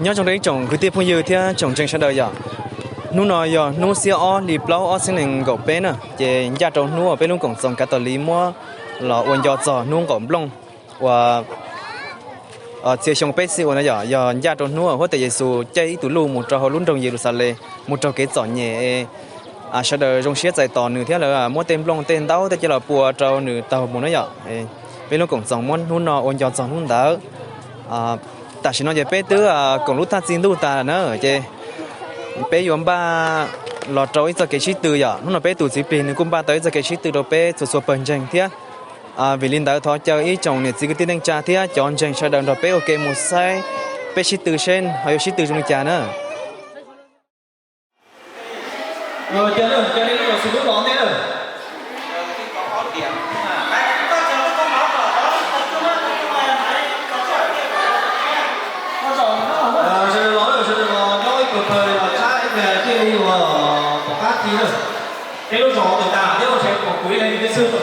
Nyob zoo rau ib tsoom kwv tij phooj ywg thiab tsoom ntseeg sawv daws yom. Hnub no yog hnub xiab ob hli plaub ob txhiab nees nkaum peb na, ces ncaj rau hnub uas peb lub koom txoos Kav Tos Liv muab los ua nco txog hnub nqaum nplooj uas txhia xyoo peb txhij ua no yom, yog ncaj rau hnub huab tais Yexus caij ib tus luj mus rau hauv lub nroog Yeluxalees mus raug kev txom nyem. Sawv daws zoo siab txais tos nws thiab lawv muab tej nplooj tej ntaub tej coj los pua rau nws taug mus na yom. Peb lub koom txoos muab hnub no ua nco txog hnub ntawd. Tam sim no ces peb twb koom lub thaj txi ntuj tas na, ces peb yuav npaj los rau ib txoj kev sib tw yom. Hnub no peb tus txiv plig nws kuj npaj tau ib txoj kev sib tw rau peb txhua txhua pawg ntseeg thiab. Vim li ntawd thov caw ib tsoom niam txiv kwv tij neej tsa thiab cov ntseeg sawv daws nrog peb ua ke mus saib peb sib tw seb ho yuav sib tw zoo li cas na. Sawv daws los, sawv daws los nyob ib pawg pawg los tshab ib pliag thiaj li uas pom qab ti na. Peb lub zos twb tas thiab ua tsev pom kuv ib leeg li xwb.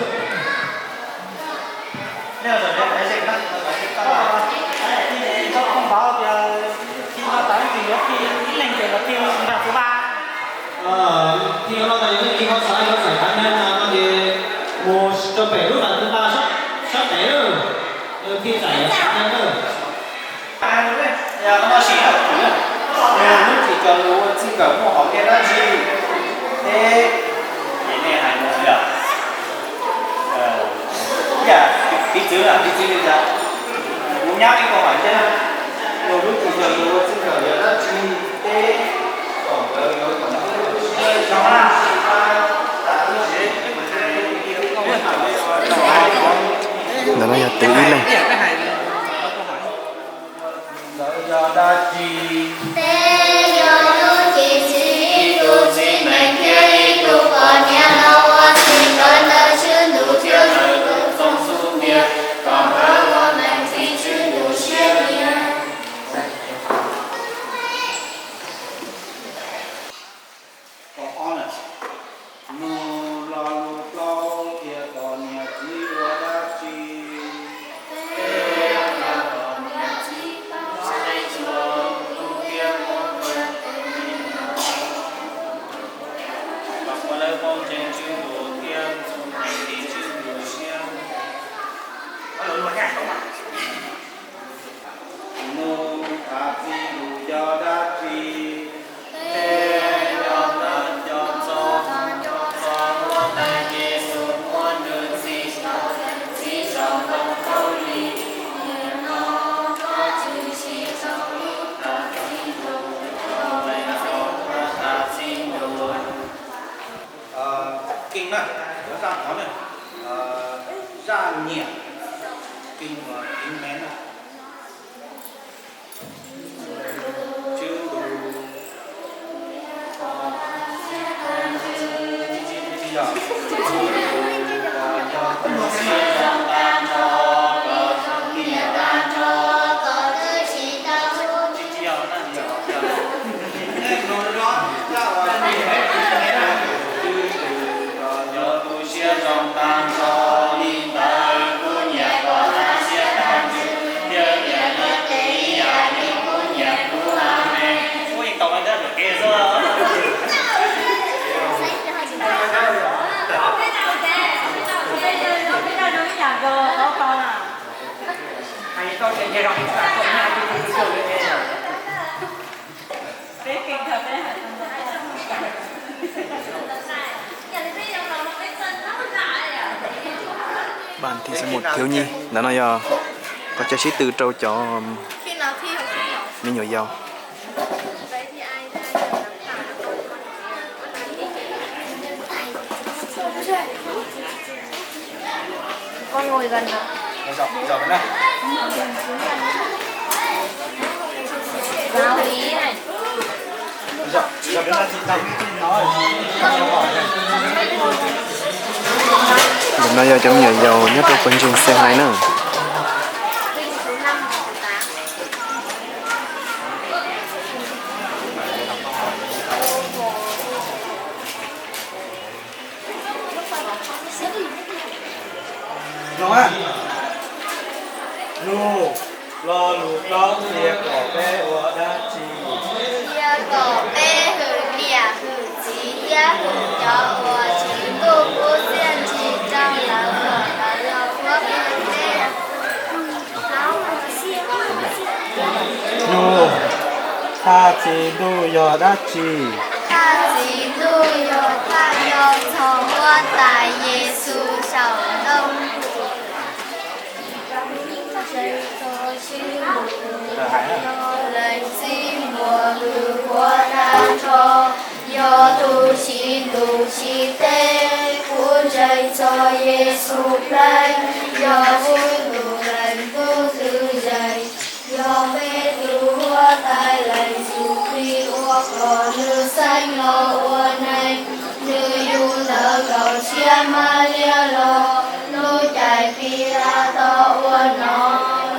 Thiaj no tas yog leej twg ho xav yuav txais kav neeg no ces mus rau pem lub nas tu npa sab pem, thiaj txais kav neeg na. Lub tsis cov lus ua txij nkawm muaj hom kev dab tsi, es nej hais mus yom. Ib yam piv txwv na, piv txwv li cas, kuv nyab ib qho hais thiab na, nug lub tsis cov lus ua txij nkawm yog dab tsi, teb kom nkawd yuav kom zoo na. Ntawm no yog tus ib leeg. Ntawd yog dab tsi? Peb yog lub cev txwv ib tug txiv neej thiab ib tug poj niam los ua txij nkawm ntawm Tswv Ntuj thiab Nws tus Txoos Xub Ntiag, kom nkawd ua neeg txi Tswv Ntuj siab nyiam. Nug lo lus plaub, qhia kom niam txiv ua dab tsi? Kom ua lawv phooj ywg Tswv Ntuj thiab txhua tus txi Tswv Ntuj siab. Nug tham txij lus yog dab tsi? Peb yog ntawm cov txog, txog huab tais Yexus muab nws txi rau txi zaum ntoo khaub lig. Nim no koj tshwm sim rau lub tham txij lus, rau lawv txog tham txij lus. Kinh na, zaj qhov na, zaj nyiam, kinh, kinh mến na. Tswv Ntuj, tsis yog, tsis yog, tsis yog, tsis yog, tsis yog. Yog tu siab zoo tag nrho li ntawd, kuv nyiam koj tag siab tag ntsws, thiab nyiam nyiam ib yam li kuv nyiam kuv. Amees. Bàn thi số một thiếu nhi, ntawm no yog qhov chaw sib tw rau cov me nyuam yaus. Ntawm no yog cov me nyuam yaus nyob rau pawg ntseeg C hai na. Lus, Lo lus plaub, qhia kom peb ua dab tsi? Qhia kom peb hwm niam hwm txiv thiab hwm cov uas Tswv Ntuj pub txiaj ntsig rau lawv kom lawv los huab tais peb. Nub, thaj txi Ntuj yog dab tsi? Thaj txi Ntuj yog thaj yog txog huab tais Yexus saum ntoo. Leej txiv muaj hwj huam tag nrho, yog tus siv ntuj siv teb, kuv ntseeg txog Yexus Pleev, yog Tswv Ntuj Leej Tub twg zeem, yog peb tus huab tais Leej Yus Kheej ua kom nws xeeb los ua neeg, nws yug ntawm Nkauj Tshiab Mab Liab los, lub caij Pilatos ua nom,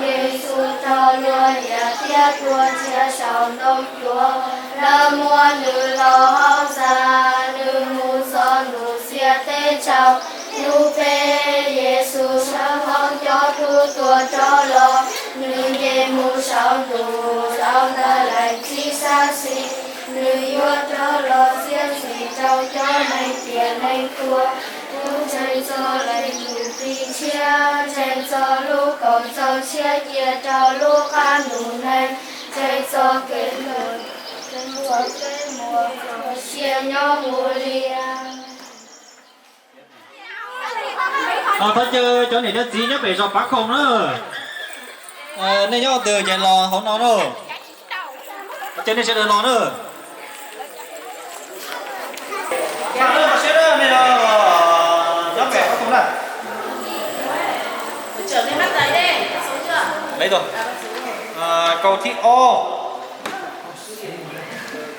Yexus raug luag yam thiab tuag tshiab saum ntoo cuav, lawv muab nws los hauv txaj, nws mus txog ntuj xiab teb tsaus, hnub peb Yexus sawv hauv cov tub tuag rov los, nws nce mus saum ntuj, saum ntawm Leej Txiv sab xis, nws yuav rov los txiav txim rau cov neeg tiaj neeg tuag. Kuv ntseeg txog Leej Yus Kheej tshiab, ntseeg txog lub Koom Txoos tshiab cia rau lub qab ntuj neeg, ntseeg txog kev tuag, ntseeg txog kev muaj txoj sia nyob mus li. Thov caw cov niam cov txiv nyob pem zos Pav Khoom na. Nej nyob twg ces los hauv no na. Caw nej sawv daws los na. Kauj thib ob.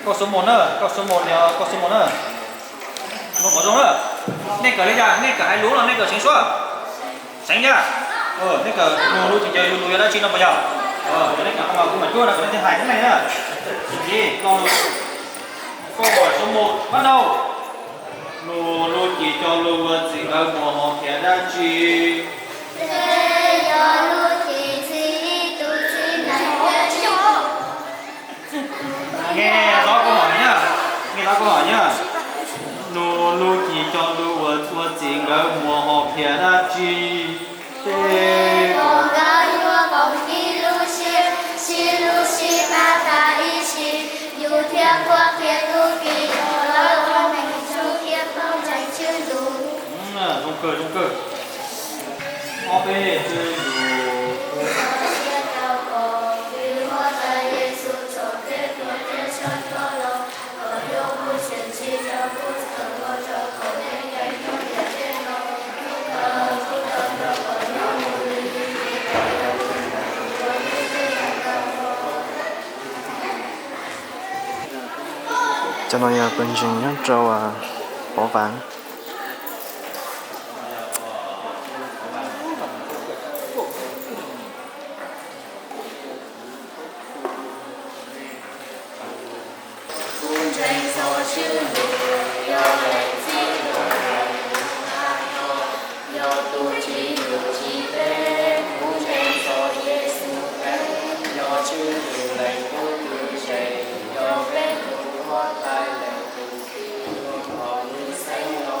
Kauj số một na, kauj số một, kauj số một na. Mloog qhov zoo na. Nej kawm li cas, nej kawm hais lus los nej kawm seev suab? Seev thiab. Nej kawm nug lus ces yus lus yog dab tsi no puas yog? Yog nej kawm mas kuv mam cuab no kom nej thiaj hais thiab ne na. Lo lus, câu hỏi số một, bắt đầu. Nug lub Cim Cog Lus ua Txim Nkawm Muas Hom Phiaj Dab Tsi? Yog lub Cim Txwv ib tug txiv neej thiab txiv tub. Nghe rõ câu hỏi nhá. Nghe rõ câu hỏi nhá. Nug lub Cim Cog Lus ua, ua Txim Nkawm Muas Hom Phiaj Dab Tsi? Ces nkawd yuav koom ib lub siab, sib hlub sib pab tas ib sim, yus thiaj qhuab qhia tub ki, lawv ua neeg zoo thiab paub ntseeg Tswv Ntuj. Zoo kawg, zoo kawg. Ob peb tswv yus. Cov no yog pawg ntseeg nyob rau Pov Vam. Kuv ntseeg txog Tswv Ntuj, yog leej txiv uas yog tus tsis luv tsis teb. Kuv ntseeg txog Yexus Kheej, yog Tswv Ntuj Leej Tub twg zeem, yog peb tus huab tais Leej Yus Kheej ua kom nws xeeb los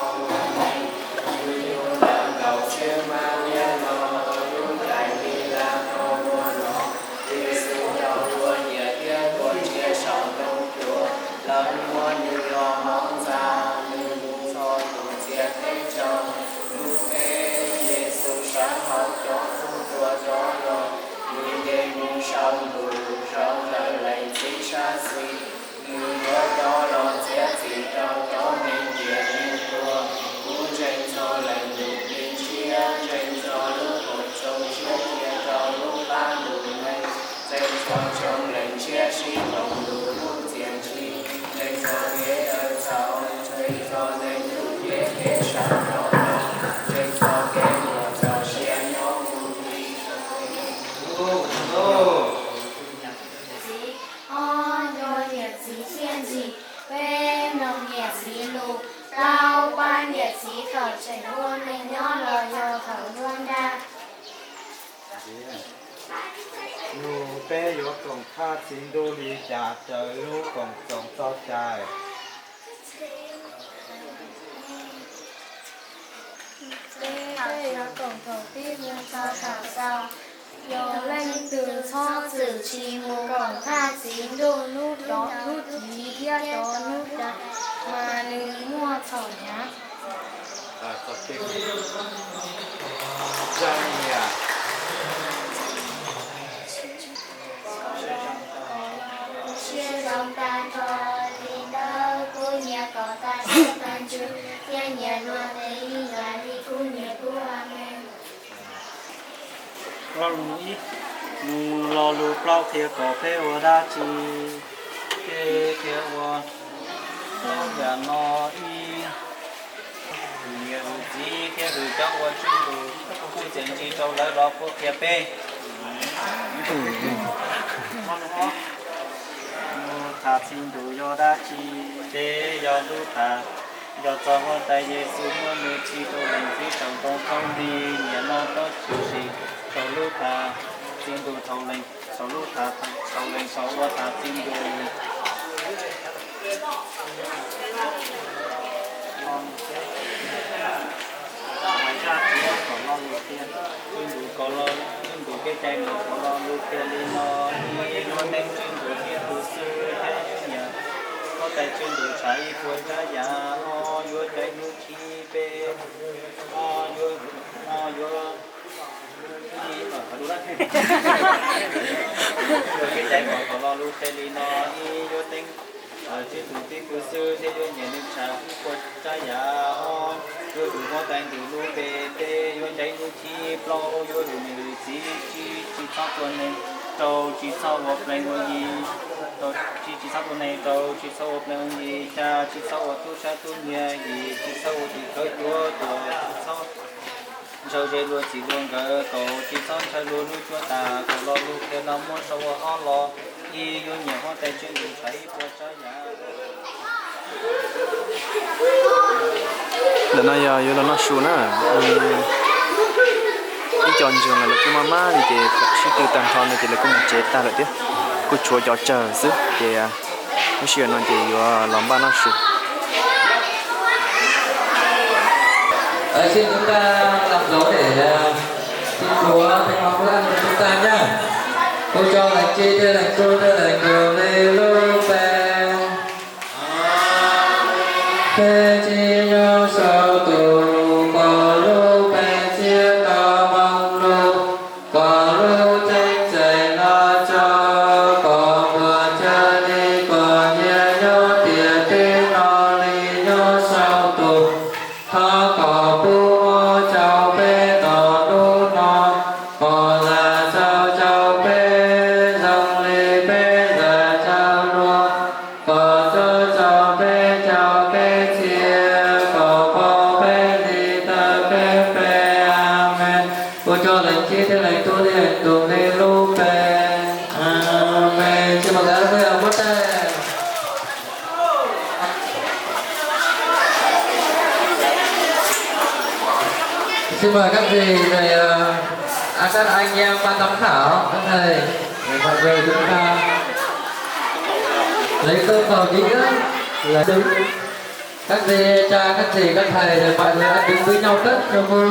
Nug peb yuav koom thaj txi ntuj li cas raws lub Koom Txoos txoj cai? Peb yuav koom thaum pib mus txog thaum xaus. Yog leej twg txhob txwm tsis mus koom thaj txi ntuj hnub cov hnub chiv thiab cov hnub cas, mas nws muaj txhaum hnyav. Siab zoo tag nrho li ntawd, kuj nyiam kom tag siab tag ntsws, thiab nyiam luag tes ib yam li kuv nyiam kuv. Lo lus ib, nws lo lus plaub qhia kom peb ua dab tsi, peb thiaj ua plaub yam no ib. Nyiam hwm txiv thiab hwm cov uas tswj ntuj, kuj txiaj ntsig rau lawv los puab qhia peb. Mus tham txi ntuj yog dab tsi? Peb yog lub tham, yog txog huab tais Yexus muab nws txi rau lees txiv saum ntoo khaub lig, nim no tau tshwm sim saum lub tham txi ntuj thaum lees, saum lub tham, saum lees saum ua tham txi ntuj. Hais zaj txiv kom lo lus qhia, tswj ntuj kom lo, tswj ntuj kev cai mus kom lo lus qhia li no: Ib, yuav teev tswj ntuj thiab tus xwb thiab yuav nyiam huab tais tswj ntuj tshaj ib puas tsav yam. Ob, yuav caij hnub thib peb. Ob, yuav, ob, yuav, yuav kev cai kom lo lus qhia li no: Ib, yuav teev tswj tus tib tug xwb thiab yuav nyiam nws tshaj ib puas tsav yam. Ob, yuav hwm huab tais ntawm lub npe. Peb, yuav caij hnub thib plaub, yuav hwm niam hwm txiv. Tsib, tsis txhob tua neeg. Rau, tsis txhob ua plees ua yi. Rau, tsib, tsis txhob tua neeg. Rau, tsis txhob ua plees ua yi. Xya, tsis txhob ua tub sab tub nyiag. Yim, tsis txhob ua tus khawb cuav. Rau, tsis txhob ntshaw ze luag txij luag nkawm. Kaum, tsis txhob ntshaw luag lub cuab tam. Kaum lo lus qhia no muab sau ua ob lo: Ib, yuav nyiam huab tais tswj ntuj tshaj ib puas tsav yam. Ntawm no yog yuav los noj su na. Ib co ntseeg lawv kuj maj maj li ces sib tw tag nrho no ces lawv kuj mus tsev tag lawm thiab. Kuj tshuav cov tsawg xwb ces lub sij hawm no ces yuav los npaj noj su. Xin chúng ta làm dấu để xin Chúa Thánh Thần ban cho chúng ta nhé. Cô cho lành chi, thưa lành tôi, thưa lành đều lên lub pen. Peb tsis nyob sau tus kom lub pen txiav tau meej lug, kom lub ceeb tsheej no tso, kom muaj chaw li kom nyiaj nyob tiam teb no li nyob sau tus. Thov kom pub mob rau peb tom hnub no, kom zam txaus rau peb zoo li peb zam txaus luag, kom txhawb rau peb cov kev txiav, kom pab peb li ntawm peb pe. Amees. Ua tsaug leej Txiv thiab leej Tub thiab leej Ntuj li lub npe. Amees. Xin mời các vị, à, bắt tay. Xin mời các vị về, à, à, các anh em ban giám khảo, các thầy, để mọi người chúng ta lấy tô màu chính á, là đứng. Các vị cha, các chị, các thầy, để mọi người ăn đứng với nhau rất là vui.